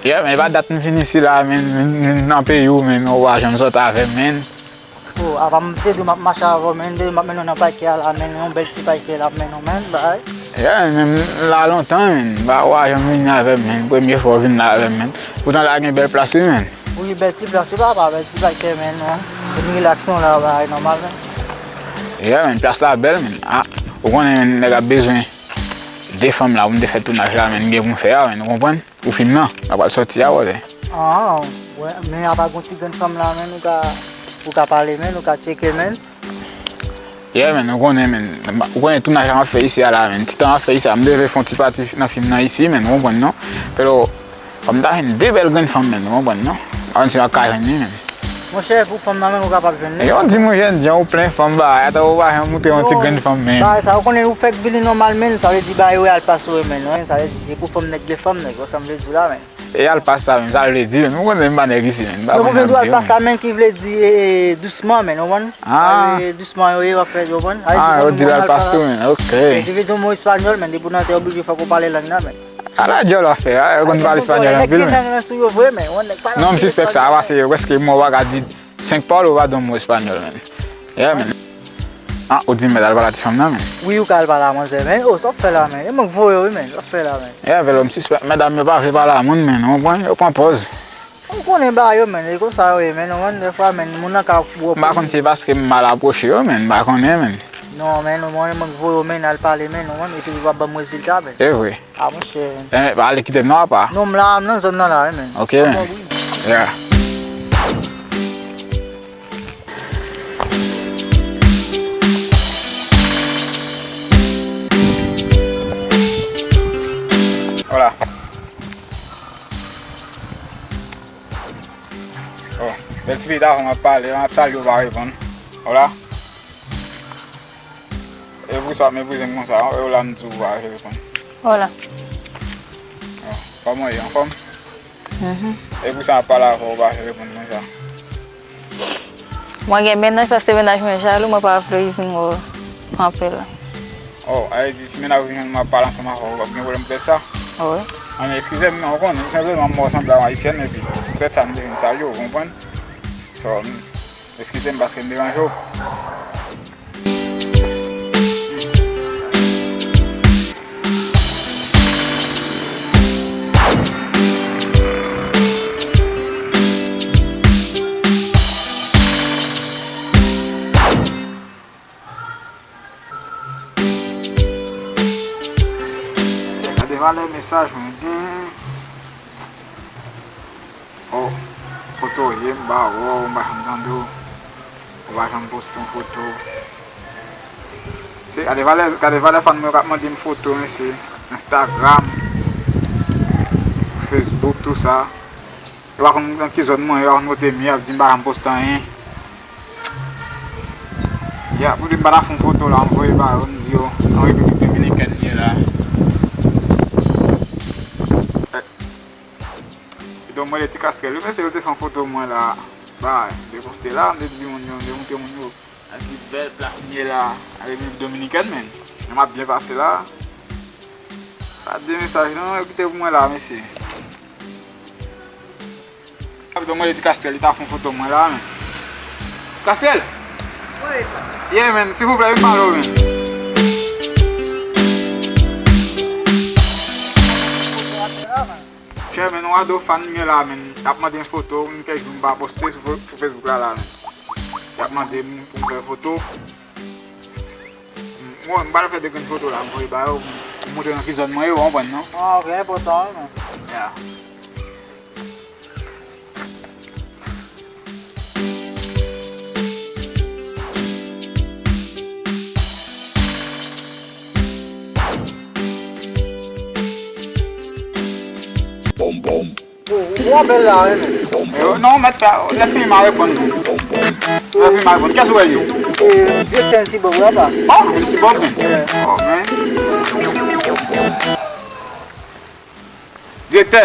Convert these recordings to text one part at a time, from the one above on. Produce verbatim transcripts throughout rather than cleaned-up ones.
Yeah, men e pa dat m vin isi la, men, men, men nan peyi w, men, ou pa janm sòti avè m, men. Oh, apa m te di w m ap mache avè w, men, m te di w m ap mennen w nan pakè a la, men, yon bèl ti pakè l ap mennen w, men, bay. Yeah, men, m la lontan, men, m pa wè w janm vini avè m, men, premye fwa w vin la avè m, men. Poutan la gen bèl plas, wi, men. Wi, bèl ti plas, wi, papa, bèl ti pakè, men, non. Vin rilaks non la, bay, nòmal, men. Yeah, men, plas la bèl, men. Ah, ou konnen, men, nèg ap bezwen de fanm la, pou m te fè tounaj la, men, m gen pou m fè a, men, ou konprann? Pou fim nan, la pral sòti a, wè. Ah, wè, men apa gon ti grenn fanm la, men, ou ka, ou ka pale, men, ou ka tcheke, men. Yeah, men, ou konnen, men, ou konnen tounaj la m ap fè isi a la, men. Ti tan m ap fè isi a, m te vle fè yon ti pati nan fim nan isi, men, ou konprann, non? Pero, fò m ta jwenn de bèl grenn fanm, men, ou konprann, non? M pa konn si m ap ka jwenn li, men. Monchè, pou fanm nan menm, ou kapab jwenn li. Yo di mwen jènjan, ou plen fanm, bagay, atò ou pa janm montre yon ti grenn fanm, men. Bagay sa, ou konnen ou fèk vini nòmal, men, sa vle di bagay yo al pase w, men, wi, sa vle di se pou fanm nèg gen fanm, nèg, wè sa m vle di w la, men. E al pase sa menm, sa l vle di, men, ou konnen m pa nèg isi, men, m pa konn sa m di yo, men. Yo konn di al pase la, men, ki vle di, e, e, dousman, men, ou konprann? Ah. E, dousman, yo, yo ap fè, ou konprann? Ah, yo di l al pase tou, men, ok. Depi w di yon mo espanyòl, men, depi w nan tè, oblije fòk ou pale lang nan, men. Ala djòl w ap fè a, yo konn pale espanyòl anpil, men. Nèg gen lang nan sou yo vre, men, yon nèg pale anpil espanyòl. Non, m sispèk sa, paske yo prèske mò pa ka di senk pawòl, ou pa di yon mo espanyòl, men. Yeah, men. Ah, ou di m mèt al pale a ti fanm nan, men. Wi, ou ka al pale a manzè, men. Oh, sa w ap fè la, men. E mwen k voye w, wi, men. Sa w ap fè la, men. Yeah, vèlò, m sispèk medam yo pa vle pale a moun, men. Ou konprann? Yo pran pòz. Ou konnen bagay yo, men. E konsa yo ye, men. Ou konn, defwa, men, moun nan ka wè w. M pa konn si se paske m mal apwoche yo, men. M pa konnen, men. Non, men, ou mwen, mwen k voye w, men, al pale, men, ou konn, epi w ap ban m rezilta, men. E vre. Ah, monchè. Eh, pa ale kite m non, apa. Non, m la, m nan zòn nan la, wi, men. Ok, men. Yeah. Hola. Oh, bèl ti peyi davan m ap pale, m ap salye w pa reponn. Hola. E pou sa w ap meprize m konsa, e w la m di w pa reponn. Hola. Oh, kòman w ye, anfòm? Mhm. E pou sa m ap pale avè w, ou pa vle reponn konsa? Mwen gen mennaj, paske mennaj mwen jalou, mwen pa vle vin wè w anpil. Oh, a vle di, si mennaj ou vin jwenn mwen ap pale ansanm avè w, w ap gen pwoblèm pou fè sa? Wi. Ann, eskize m, men ou konnen, senpleman m wè w sanble a yon ayisyèn, epi poutèt sa m te vin salye w, ou konprann? So, eskize m paske m deranje w. Gade valè mesaj mwen gen. Oh, foto ye, m pa wè w, m pa janm tande w. Ou pa janm poste yon foto. Se, gade valè, gade valè fan mwen yo k ap mande m foto, mesye. Instagram, Facebook, tou sa. Yo pa konn nan ki zòn mwen ye, yo pa konn kote m ye, y ap di m pa janm poste anyen. Ya, pou di m pa ta fè yon foto la, m voye ba yo, m di yo, nan Repiblik Dominikèn m ye la. Eh. Epi m rele Ti Kastrèl, wi, mesye, yo te fè yon foto mwen la. Ba, m te poste la, m te di moun yo, m te montre moun yo. Nan ki bèl plas m ye la, nan Repiblik Dominikèn, men. Jan m ap byen pase la. Pa di mesaj non, yo kite pou mwen la, mesye. Donk mwen di Kastrèl, li ta fè yon foto mwen la, men. Kastrèl! Wi. Yeah, men, silvouplè, vin pale w, men. Chè, men, yon ado fan m ye la, men. Y ap mande m foto, m kèk jou m pa poste sou fo-, sou Facebook la, la, men. Y ap mande m pou m fè foto. Mwen, m pral fè de grenn foto la, m voye ba yo, m montre nan ki zòn mwen ye, w konprann, non? Ah, ok, enpòtan, wi, men. Ya. Bòm, bòm. Ou, ou wè bèl la, wi, men. Yo, non, mèt fè, lè fini m a reponn tou. Lè fini m a reponn. Kiyès ou wè l ye? E, direktè M C Bob, wi, apa. Oh, M C Bob, men. Yeah. Oh, men. Direktè.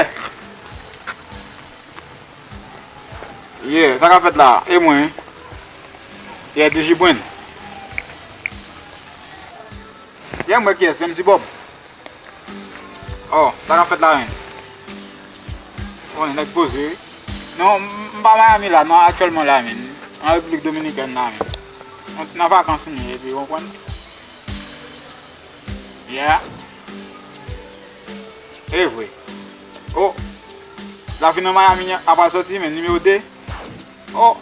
Yeah, sa k ap fèt la? E mwen, wi. Yeah, D J Brand. Yeah, mwen kiyès? M C Bob. Oh, sa k ap fèt la menm? Konnen nèg poze wi. Non, m, m pa Miami la, non, aktyèlman la, men. An Repiblik Dominikèn la, men. Nan vakans m ye, epi, w konprann? Yeah. E vre. Oh. Lavi nan Miami a pral sòti, men, nimewo de. Oh.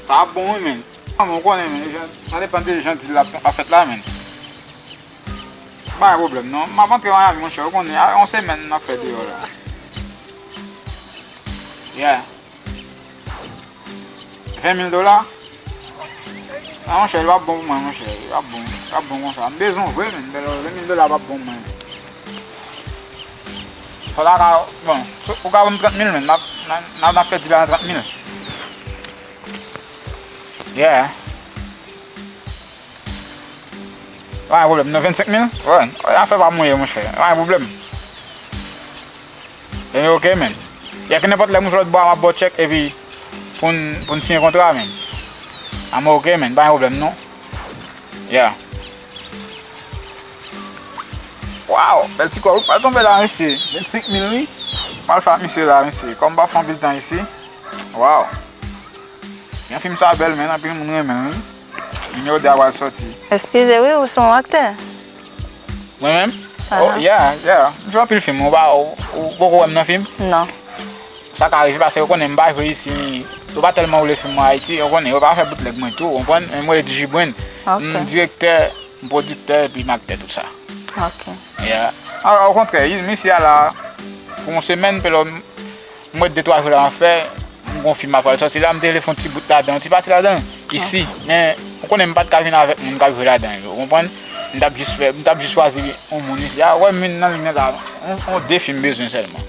Sa ap bon, wi, men. An, men, w konnen, men, jan, sa depann de jan dil la ap fèt la, men. Pa gen pwoblèm, non. M ap antre Miami, monchè, w konnen, a, yon semèn n ap fè deyò la. Yeah. Ven mil dola? A, monchè, li p ap bon pou mwen, monchè. Li p ap bon. Li p ap bon konsa. M bezwen w vre, men. Ven mil dola p ap bon pou mwen. Fò ta ka, bon, ou ka ban m trant mil, men. N ap, n ap, n ap fè dil la nan trant mil. Yeah. Pa gen pwoblèm, non, vennsenk mil? Wè, afè pa mwen ye, monchè. Pa gen pwoblèm. Ebyen, oke, men. Ya, ke nenpòt lè, m sou lòt bò a, m ap ba w chèk, epi pou n, pou n siyen kontra, men. Amò, oke, men, pa gen pwoblèm, non. Ya. Waw, bèl ti kòb, wi, pral tonbe la, mesye. Vennsenk mil, wi. Pral fè ak misye la, mesye. Kòm m pa fè anpil tan isi. Waw. Jan fim sa bèl, men, anpil moun renmen l, wi. Nimewo de a pral sòti. Eskize, wi, ou se yon aktè? Mwen menm? Oh, yeah, yeah. M jwe anpil fim. Ou pa, ou, ou poko wè m nan fim? Non. Sa ka rive, paske yo konnen m pa jwe isi. Yo pa tèlman woule fim mwen Ayiti. Yo konnen, yo pa fè boutlèg mwen tou. Ou konprann? Men mwen, Digibwen. Ok. M direktè, m pwodiktè, epi m aktè, tout sa. Ok. Yeah. A, okontrè, misye a la, pou yon semèn, pèlò, m, m wè de twa jou la, m fè, m gon fim ap pral sòti la, m te vle fè yon ti bout ladan, yon ti pati ladan, isi. Ok. Men, ou konnen m pa t ka vin avèk moun k ap jwe ladan yo, ou konprann? M t ap jis fè, m t ap jis chwazi yon moun isi. A, wè, m vin nan liy nan la, yon, yon de fim m bezwen sèlman.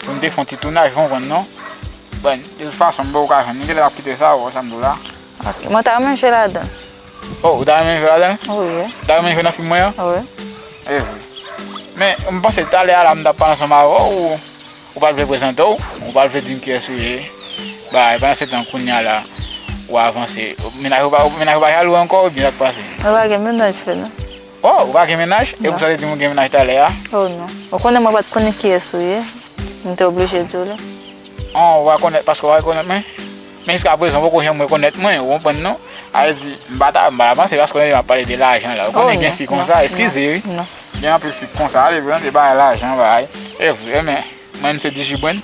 Pou m te fè yon ti tounaj, ou konprann, non? Bon, de tout fason, m wè ou ka jwenn li, genlè m ap kite sa, ou wè sa m di w la. Ok, mwen ta renmen jwe ladan. Oh, ou ta renmen jwe ladan? Wi. Ou ta renmen jwe nan fim mwen an? Wi. E vre. Men, m panse talè a la, m t ap pale ansanm avè w, ou, ou pa t vle prezante w, ou pa t vle di m kiyès ou ye. Bagay, pandan se tan, kounye a la, ou avanse. Mennaj ou pa, mennaj ou pa jalou ankò, oubyen sa k pase? Mwen pa gen mennaj, frè, non. Oh, ou pa gen mennaj? E pou sa w te di m ou gen mennaj talè a? Oh, non. Ou konnen mwen pa t konnen kiyès ou ye. M te oblije di w li. An, ou rekonèt paske ou rekonèt mwen? Men jiskaprezan, ou poko janm rekonèt mwen, ou konprann non? Sa vle di, m pa ta, m pa ta panse paske w tande m ap pale de lajan la. Ou konnen gen fi konsa, eskize wi. Non, non. Gen anpil fi konsa, ale vre, te bay lajan, bay. E vre, men, mwen menm se Digibwen.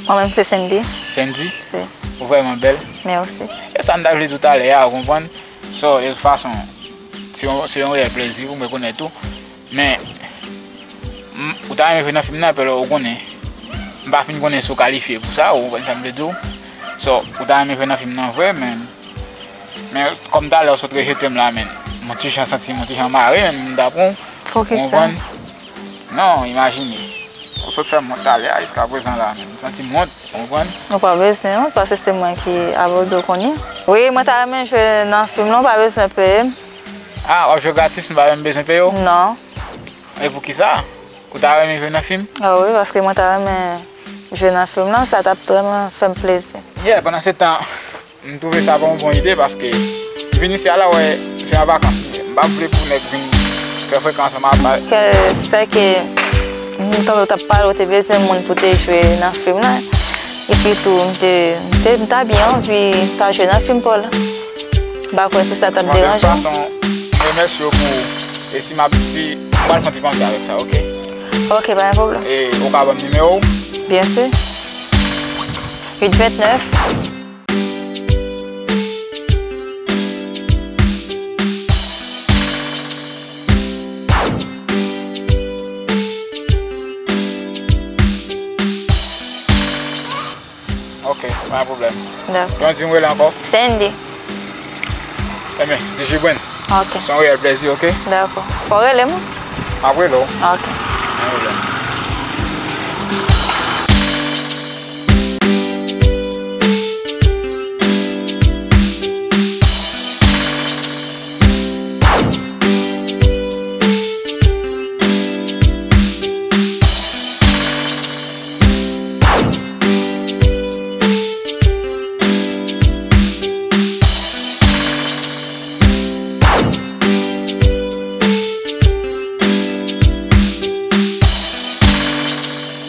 Mwen menm se Sendy. Sendy? Si. Ou vrèman bèl. Mèsi. E sa m ta vle di w talè a, ou konprann? So, e fason, se yon, se yon reyèl plezi pou m rekonèt ou. Men, m, ou ta renmen jwe nan fim nan, pèlò, ou konnen. M pa fin konnen si w kalifye pou sa, ou konprann sa m vle di w. So, ou ta renmen jwe nan fim nan vre, men, men kòm talè w sot rejete m la, men, m yon ti jan santi m yon ti jan mare, men m ta pran w. Poukisa? Ou konprann? Non, imajine. Ou sot fè m wont talè a, jiskaprezan la, men m santi m wont, ou konprann? Ou pa bezwen wont, paske se mwen ki abòde w kounye a. Wi, mwen ta renmen jwe nan fim lan, ou pa bezwen peye m. Ah, w ap jwe gratis, m pa menm bezwen peye w? Non. E poukisa? Ou ta renmen jwe nan fim? Ah wi, paske mwen ta renmen jwe nan fim lan, sa t ap vrèman fè m plezi. Yeah, pandan se tan, m twouve sa pa yon bon ide, paske m vin isi a la, wè, se an vakans m ye. M pa vle pou nèg vin fè frekan ansanm ak mwen. Ke, sè ke m tande w t ap pale, w te bezwen moun pou te jwe nan fim lan. Epi tou, m te, m te, m ta byen anvi ta jwe nan fim pa w la. M pa kwè si sa t ap deranje w. Bon, de tout fason, m remèsye w pou, e si m ap, si, m pral fè yon ti pale avèk sa, oke? Oke, pa gen pwoblèm. E ou ka ban m nimewo w? Byen si. Uit vennèf. Ok, pa gen pwoblèm. Dakò. Yon di m rele ankò? Sendy. Enben, Digibwen. Ok. Se yon reyèl plezi, ok? Dakò. Fò w rele m. M ap rele w. Ok. Pa gen pwoblèm.